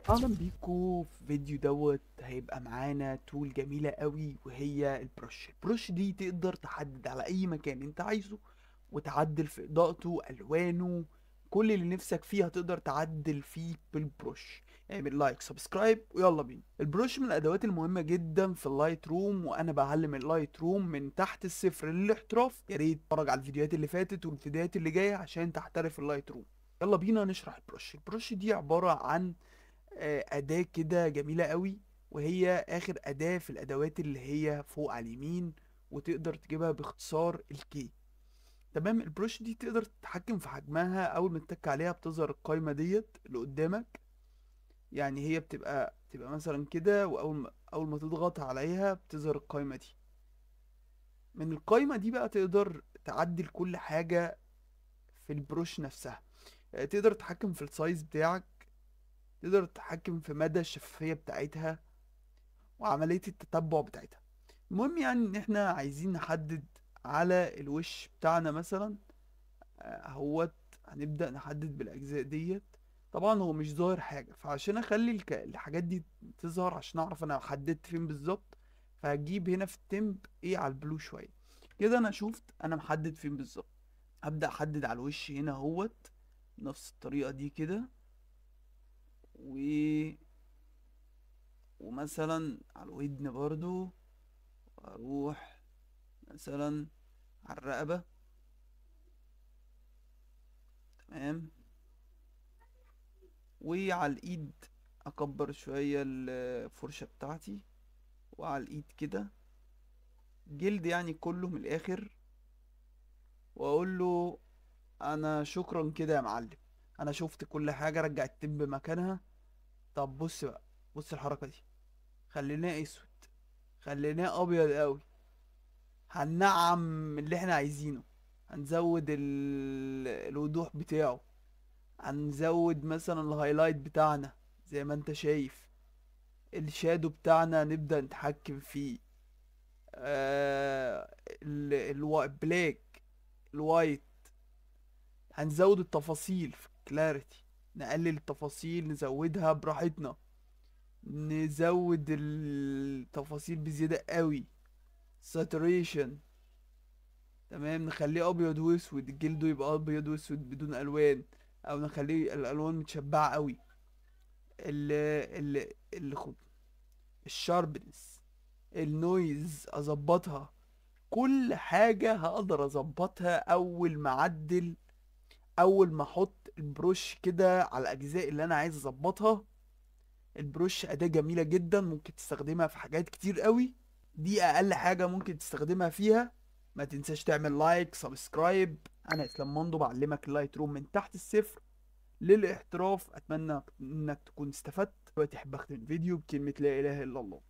اهلا بيكو في فيديو دوت. هيبقى معانا tool جميلة قوي وهي ال brush. ال brush دي تقدر تحدد على اي مكان انت عايزه وتعدل في اضاءته، الوانه، كل اللي نفسك فيه هتقدر تعدل فيه بال brush. اعمل like، subscribe، ويلا بينا. ال brush من الادوات المهمة جدا في ال Lightroom، وانا بعلم ال Lightroom من تحت الصفر للاحتراف. يا ريت تتفرج على الفيديوهات اللي فاتت والفيديوهات اللي جاية عشان تحترف ال Lightroom. يلا بينا نشرح ال brush. ال brush دي عبارة عن أداة كده جميلة قوي، وهي آخر أداة في الأدوات اللي هي فوق على اليمين، وتقدر تجيبها باختصار ال K. تمام. ال brush دي تقدر تتحكم في حجمها، أول ما تتك عليها بتظهر القايمة ديت اللي قدامك. يعني هي بتبقى مثلا كده، وأول ما أول ما تضغط عليها بتظهر القايمة دي. من القايمة دي بقى تقدر تعدل كل حاجة في ال brush نفسها. تقدر تتحكم في ال size بتاعك، تقدر تتحكم في مدى الشفافية بتاعتها وعملية التتبع بتاعتها. المهم يعني ان احنا عايزين نحدد على الوش بتاعنا مثلا، اهوت هنبدأ نحدد بالاجزاء ديت. طبعا هو مش ظاهر حاجة، فعشان اخلي الحاجات دي تظهر عشان اعرف انا حددت فين بالظبط، فهجيب هنا في ال temp ايه على ال blue شوية كده. انا شفت انا محدد فين بالظبط. هبدأ احدد على الوش هنا اهوت نفس الطريقة دي كده، ومثلا على الودن برضو، اروح مثلا على الرقبة. تمام. وعلى الايد اكبر شوية الفرشة بتاعتي، وعلى الايد كده جلد يعني كله من الاخر، واقول له انا شكرا كده يا معلم، انا شفت كل حاجة. رجع التب مكانها. طب بص بقى، بص الحركة دي، خليناه اسود، خليناه ابيض قوي، هننعم اللي احنا عايزينه، هنزود الوضوح بتاعه، هنزود مثلا ال highlight بتاعنا زي ما انت شايف، ال shadow بتاعنا نبدأ نتحكم فيه، ال black، ال white، هنزود التفاصيل في ال clarity، نقلل التفاصيل، نزودها براحتنا، نزود التفاصيل بزيادة قوي، saturation. تمام. نخليه ابيض واسود، جلده يبقى ابيض واسود بدون الوان، او نخليه الالوان متشبعة قوي. ال sharpness، ال noise اظبطها، كل حاجة هقدر اظبطها اول ما اعدل، اول ما احط ال brush كده على الاجزاء اللي انا عايز اظبطها. ال brush اداة جميلة جدا، ممكن تستخدمها في حاجات كتير قوي، دي اقل حاجة ممكن تستخدمها فيها. ما تنساش تعمل like، subscribe. انا اسلام مندو، بعلمك ال Lightroom من تحت الصفر للاحتراف. اتمنى انك تكون استفدت. دلوقتي احب اختم الفيديو بكلمة لا اله الا الله.